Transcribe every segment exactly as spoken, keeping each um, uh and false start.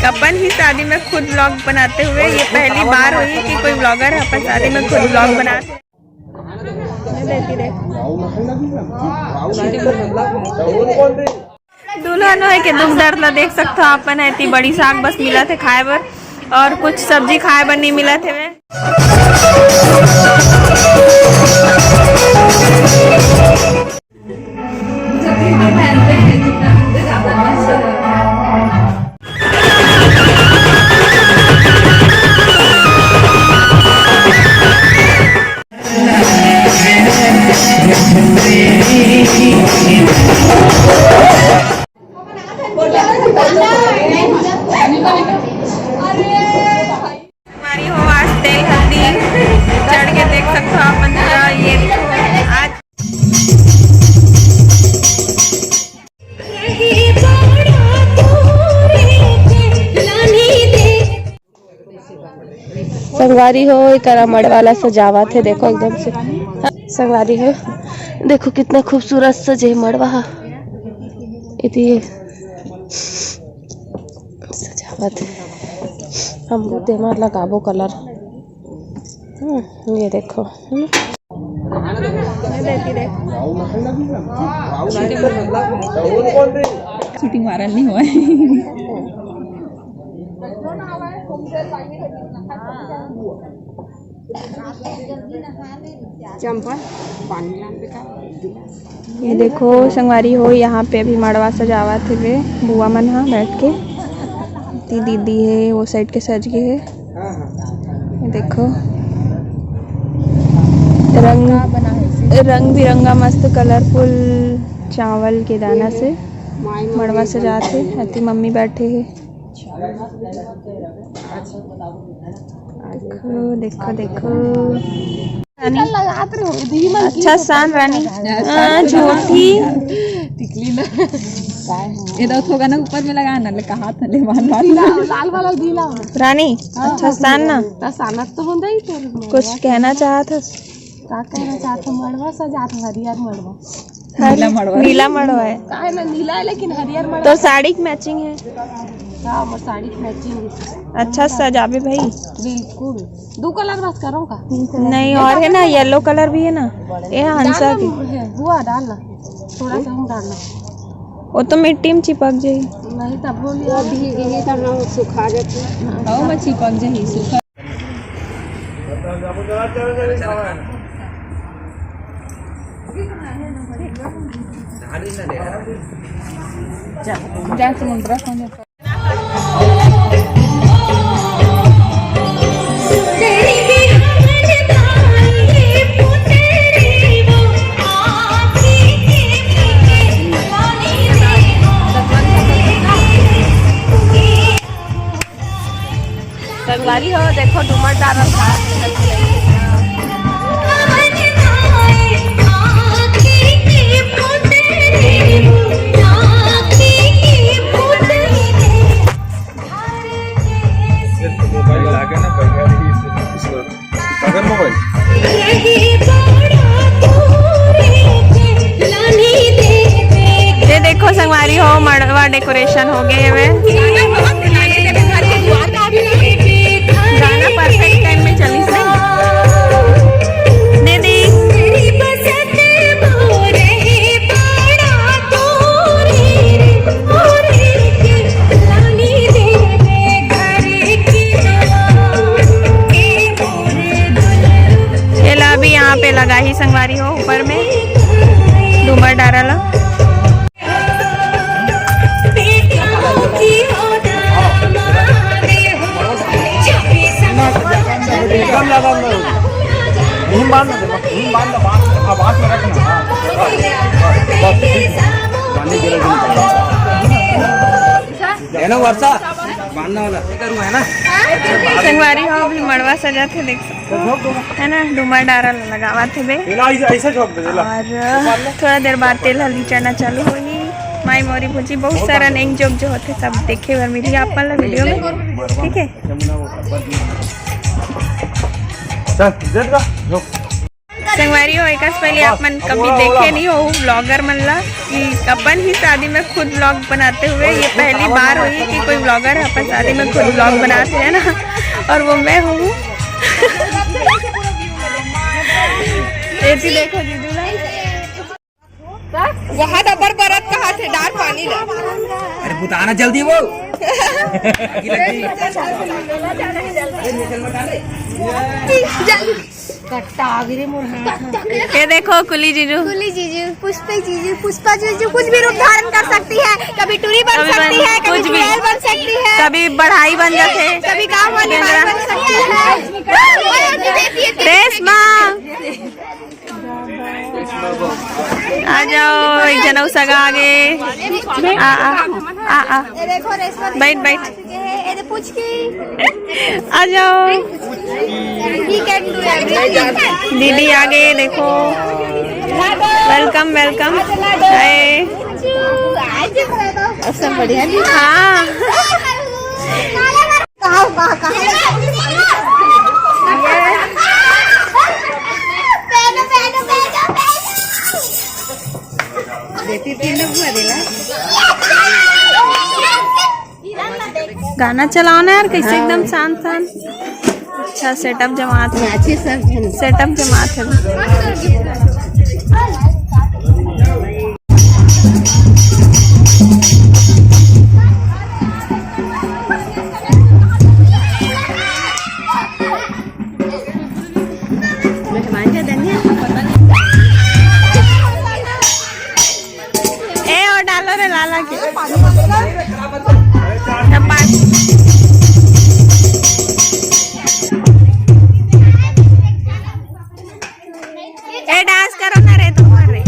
अपन ही शादी में खुद व्लॉग बनाते हुए ये पहली बार होही कि कोई व्लॉगर अपन शादी में खुद व्लॉग बनाथे। दुल्हन होय के दुख दर्द ला देख सकथो अपन, एती बड़ी साग बस मिलत हे खाए बर और कुछ सब्जी खाए बर नहीं मिलत हवे। हमारी हो आज तेल हल्दी चढ़ के देख सकते हो आप मन पूरा। ये देखो आज संगवारी हो, एकरा मड़वा ला सजावत हे। देखो एकदम से संगवारी हो, देखो कितना खूबसूरत सजे हे मड़वा हा। एती सजावत हे, हम तेमा लगाबो कलर। हम्म, ये देखो, हम्म। शूटिंग वायरल नहीं हुआ है। चंपा, पानी लान बेटा। ये देखो संगवारी हो, यहाँ पे अभी मड़वा सजावत हेवे बुआ मन हा बैठ के। ती दीदी हे, वो साइड के सज गे हे। ये देखो रंग, रंग बिरंगा मस्त कलरफुल चावल के दाना से मड़वा सजात हे। अति मम्मी बैठे हे। देखो, देखो, देखो। रानी। अच्छा सान रानी। हाँ, झूठी। टिकली ना। ये दो थोड़ा ना ऊपर में लगा ना, ले कहा था, ले मान मान। लाल वाला भी लाओ। रानी, हाँ, अच्छा सान ना। ता सानत तो होंदा ही तेरे में। कुछ कहना चाहत हस? का कहना चाहत हस? मड़वा सजात हरियर मड़वा। नीला मड़वा। नीला मड़वा है। काहे ना नीला है, लेकिन हरियर मड़वा। तो साड़ी की मैचिंग है। हाँ, मोर साड़ी की मैचिंग है। अच्छा सजाबे भाई। बिल्कुल। दो कलर बस करो का? नहीं, और है ना, येलो कलर भी है ना, ये हंसा डालना की। है, हुआ डालना, थोड़ा सा हम डालना। वो तो मिट्टी में चिपक जाई। नहीं, तब बोलिए। वो भीग गई, तब ना वो सुखा जाती। हाँ, वो में चिपक जाई, सूखा। जा समुद्र। संगवारी हो, देखो डूमर डारल का। मोबाइल लागे ना, बढ़िया रही इसको। बगल मोबाइल। ये देखो संगवारी हो, मड़वा डेकोरेशन हो गए हवे। गाना परफेक्ट टाइम में चली से। दीदी। एला अभी यहाँ पे लगा ही संगवारी हो, ऊपर में डूमर डारा ला। एकदम ज्यादा अंदर हो। मुंह बांध ना, मुंह बांध ना, बांध, अब हाथ में रखना। हाँ, बस, बस, ठीक है। पानी गिरा, है ना वर्षा? बांधने वाला। है ना? संगवारी हो, अभी मड़वा सजा थे, देख सकते हो। है ना, डूमर डारा लगावा थे बे। ये ला, ऐसे, ऐसे झोंक दे, ये ला। और थोड़ा देर बाद तेल हल्दी चढ़ना चालू होही। माई मोरी भुजी, बहुत सारा नेंग जोग जो होते, सब देखे बर मिली आप मन ला वीडियो में, ठीक है? चल, दे दे, झोंक। संगवारी हो, एकर से पहले आप मन कभी देखे नहीं हो ब्लॉगर मन ला कि अपन ही शादी में खुद ब्लॉग बनाते हुए। ये पहली बार होही कि कोई ब्लॉगर अपन शादी में खुद ब्लॉग बनाथे, है ना। और वो मैं हूँ। एती देखो जीजू ला। वहाँ दबर बरत कहा थे डार पानी ला। अरे बुताना जल्दी वो। जल्दी। कट्टा आ गिरे मोर हाथ। ये देखो कुली जीजू। कुली जीजू, पुष्पे जीजू, पुष्पा जीजू कुछ भी रूप धारण कर सकती है। कभी टूरी बन कभी बन, सकती है, कभी कुछ भी। चुड़ैल बन सकती है, कभी बढ़ाई बन जाथे। कभी गाँव वाली माँ बन सकती है। रेशमा। आ जाओ, एक जनऊ सगा आगे। आ, आ, आ, आ। ये देखो रेशमा बैठ, बैठ। चुके हैं। ये दे पूछ की। आ जाओ। He can do everything। दीदी आगे देखो। Welcome, welcome। हाय। सब बढ़िया जी। हाँ। कहाँ, कहाँ, कहाँ? बेटी तीन लोग हुआ देला। गाना चलाओ ना यार, कैसे एकदम शांत शांत। अच्छा, सेटअप जमात है। अच्छे सब जन। सेटअप जमात है। मेहमान का धनिया। ए, और डालो रे लाला के। ए, डांस करो ना रे, तुम कर रे।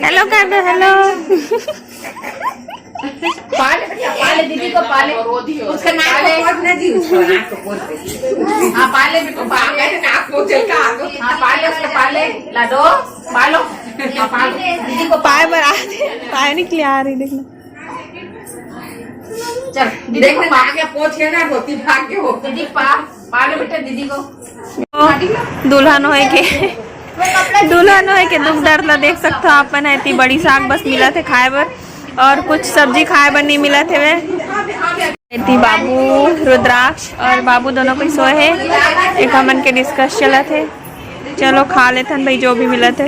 हेलो कर दो, हेलो। पाले बेटा, पाले दीदी को पाले। उसका नाक को पोंछ ना जी, उसका नाक को पोंछ दे। हाँ, पाले बेटा, पाले। नाक पोंछ का। हाँ, पाले, उसका पाले। ला दो, पालो। हाँ, पालो। दीदी को पाए बर आ रही, पाए निकले आ रही, देखना। चल, दीदी देख को ना, पा- आगे पोंछ के ना, धोती भाग के हो। दीदी पा, पालो बेटा दीदी को। दुल्हन होए के, दुल्हन होए के दुख दर्द ला देख सकथो आप मन। एती बड़ी साग बस मिलत हे खाए बर, और कुछ सब्जी खाए बर नहीं मिलत हवे। एती बाबू रुद्राक्ष और बाबू दोनों कोई सोए हे, एक हमन के डिस्कस चलत हे। चलो खा लेथन भाई जो भी मिलत हे।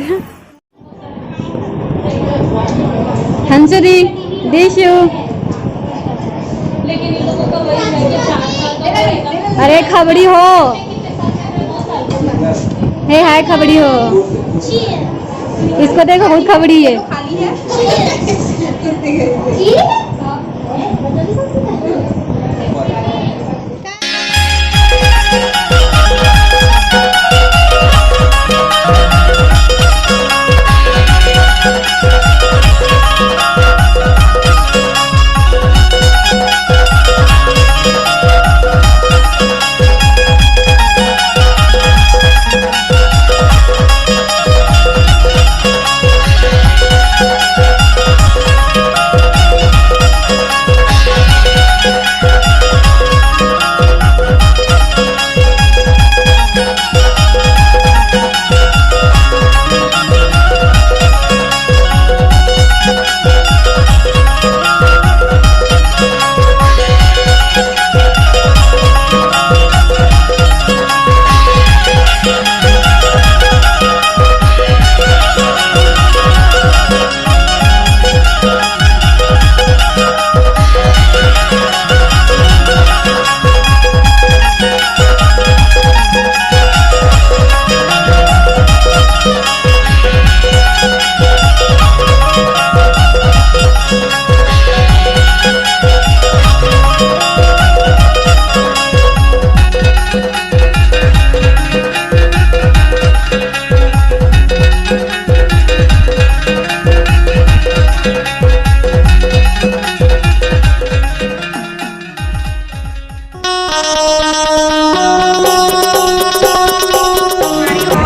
हंसुरी, देशु। अरे खबड़ी हो। हे हाय खबड़ी हो। इसको देखो, बहुत खबड़ी है।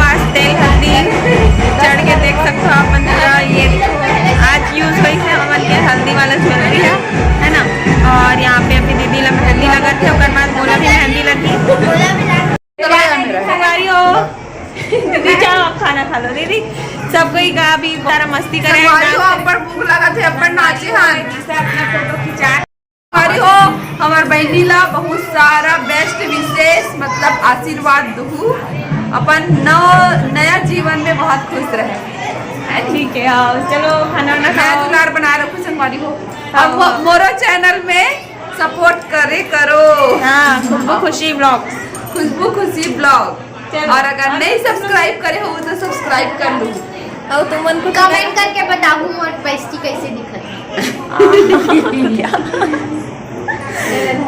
आज तेल हल्दी चढ़ के देख सकते हो आप मन पूरा। ये आज यूज हुई है हमन के हल्दी वाला ज्वेलरी है, है ना। और यहाँ पे अभी दीदी ला मेहंदी लगत है, ओकर बाद मोला भी मेहंदी लगी। संगवारी हो, दीदी जाओ आप खाना खा लो। दीदी सब कोई गा भी सारा मस्ती करे, संगवारी हो, अब्बड़ भूख लगत है, अब्बड़ नाचे हन। जिससे अपना फोटो खिंचा। अरे हो, हमर बहिनी ला बहुत सारा बेस्ट विशेष, मतलब आशीर्वाद दुहू, अपन नव, नया जीवन में बहुत खुश रहे। ठीक है, आओ, चलो खाना वाना मैं खाओ। दुलार बना रखू संगवारी हो। हाँ, अब मो-, हाँ। मोरो चैनल में सपोर्ट करे करो। हाँ, खुशबू खुशी ब्लॉग। खुशबू खुशी ब्लॉग। चलो। और अगर नहीं सब्सक्राइब करे हो तो सब्सक्राइब कर लो। और तुमन को कमेंट करके बताहू मोर बेइज्जती कैसे दिखत है।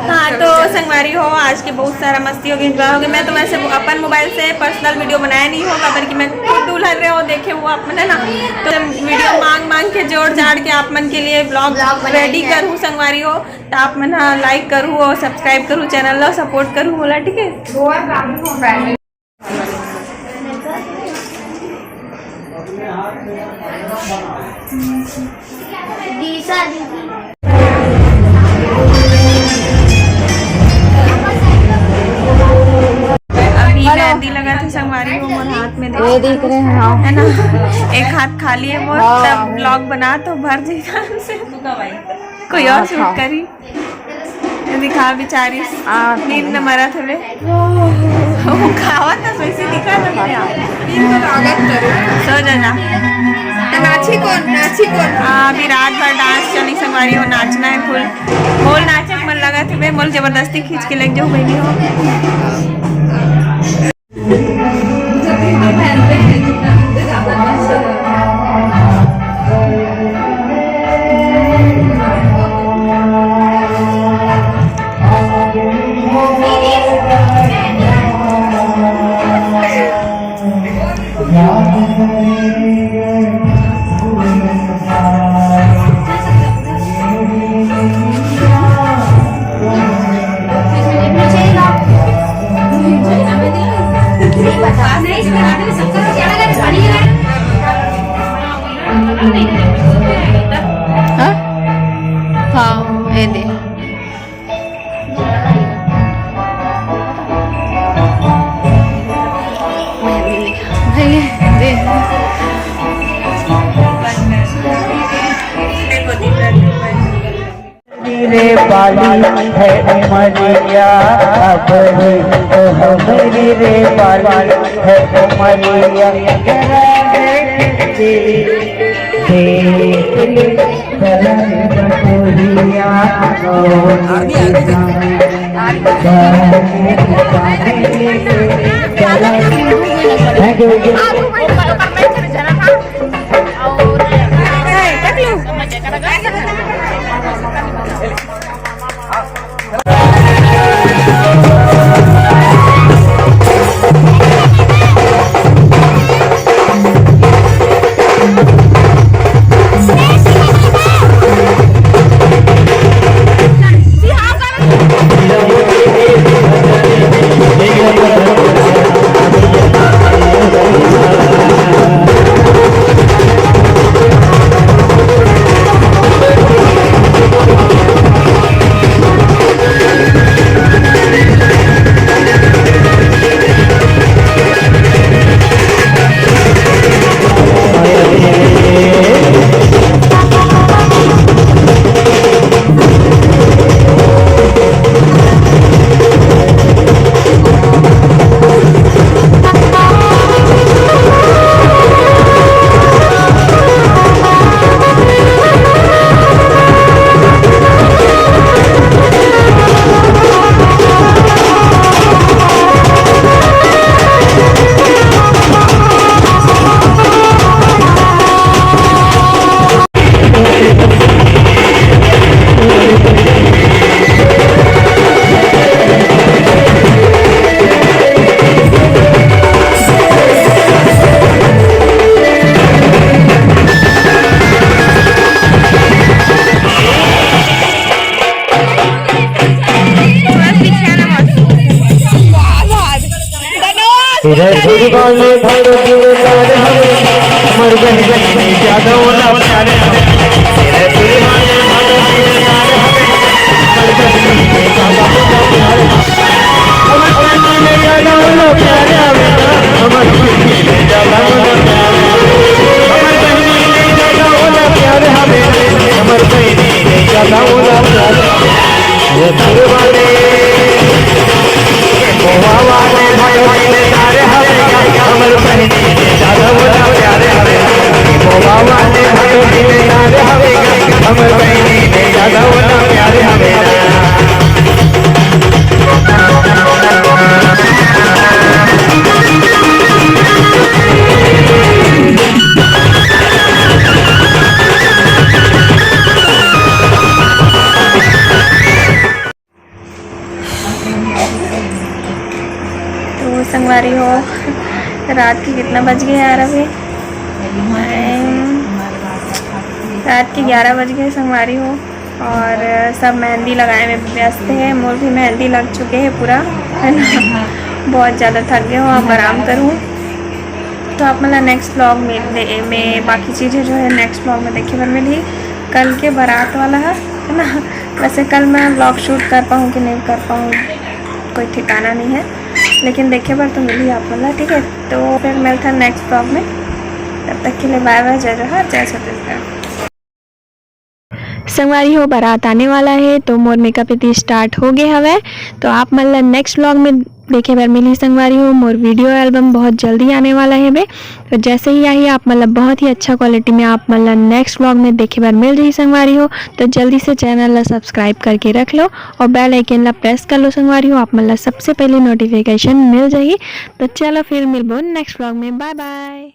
हाँ, तो संगवारी हो, आज के बहुत सारा मस्ती हो गई, एंजॉय हो गया। मैं तो वैसे अपन मोबाइल से पर्सनल वीडियो बनाया नहीं हो, काबर कि मैं खुद दुल्हन रहे हो, देखे हो आप मन, है ना। तो वीडियो मांग मांग के, जोड़ जाड़ के आप मन के लिए ब्लॉग ब्लॉग बनाई रेडी है। करूँ संगवारी हो, तो आप मन हा लाइक करू और सब्सक्राइब करू, चैनल ला सपोर्ट करू बोला, ठीक है। दिशा दीदी। अभी मेहंदी लगा थे संगवारी हो मोर हाथ में, ये देख रहे हैं, हाँ। है ना, एक हाथ खाली है मोर, हाँ। तब ब्लॉग बना तो भर जाएगा हमसे। कोई और हाँ, shoot हाँ। करी। ये दिखा बेचारी, आ, नींद न मरत हवे। वो खावत ना, वैसे दिखा ना यार। सो जा, जा। तो नाची कौन? नाची कौन? हाँ, अभी रात भर dance चली संगवारी हो, नाचना है full। मोल नाचक मन लगत हवे, मोल जबरदस्ती खींच के लेके जाओ बहनी हो। हाँ? हाँ, ये दे। भैया, दे। रे बाली है उमरिया, अब ही तो हमरी रे बाली है उमरिया। जरा देख ले, देख ले, कलर बटोहिया। Thank you। तो संगवारी हो, रात के कितना बज गए यार? अभी time रात के ग्यारह बज गए संगवारी हो, और सब मेहंदी लगाए में व्यस्त है। मोर भी मेहंदी लग चुके है पूरा, है ना? बहुत ज़्यादा थक गए हो, अब आराम करूँ। तो आप मन ला next vlog में दे-, में बाकी चीज़ें जो है next vlog में देखे बर मिलही। कल के बारात वाला है, है ना? वैसे कल मैं vlog shoot कर पाऊँ कि नहीं कर पाऊँ, कोई ठिकाना नहीं है, लेकिन देखे बर तो मिलही आप मन ला, ठीक है? तो फिर मिलता है next vlog में, तब तक के लिए bye bye, जय जोहार, जय छत्तीसगढ़। संगवारी हो, बारात आने वाला हे, तो मोर मेकअप इति स्टार्ट हो गे हवय। तो आप मन ला नेक्स्ट व्लॉग में देखे बर मिलही संगवारी हो। मोर वीडियो एल्बम बहुत जल्दी आने वाला हे बे। तो जैसे ही आही, आप मन ला बहुत ही अच्छा क्वालिटी में आप मन ला नेक्स्ट व्लॉग में देखे बर मिल जाही संगवारी हो। तो जल्दी से चैनल ला सब्सक्राइब करके रख लो और बेल आइकन ला प्रेस कर लो संगवारी हो। आप मन ला सबसे पहले नोटिफिकेशन मिल जाही। तो चलो फिर मिलबो नेक्स्ट व्लॉग में। बाय बाय।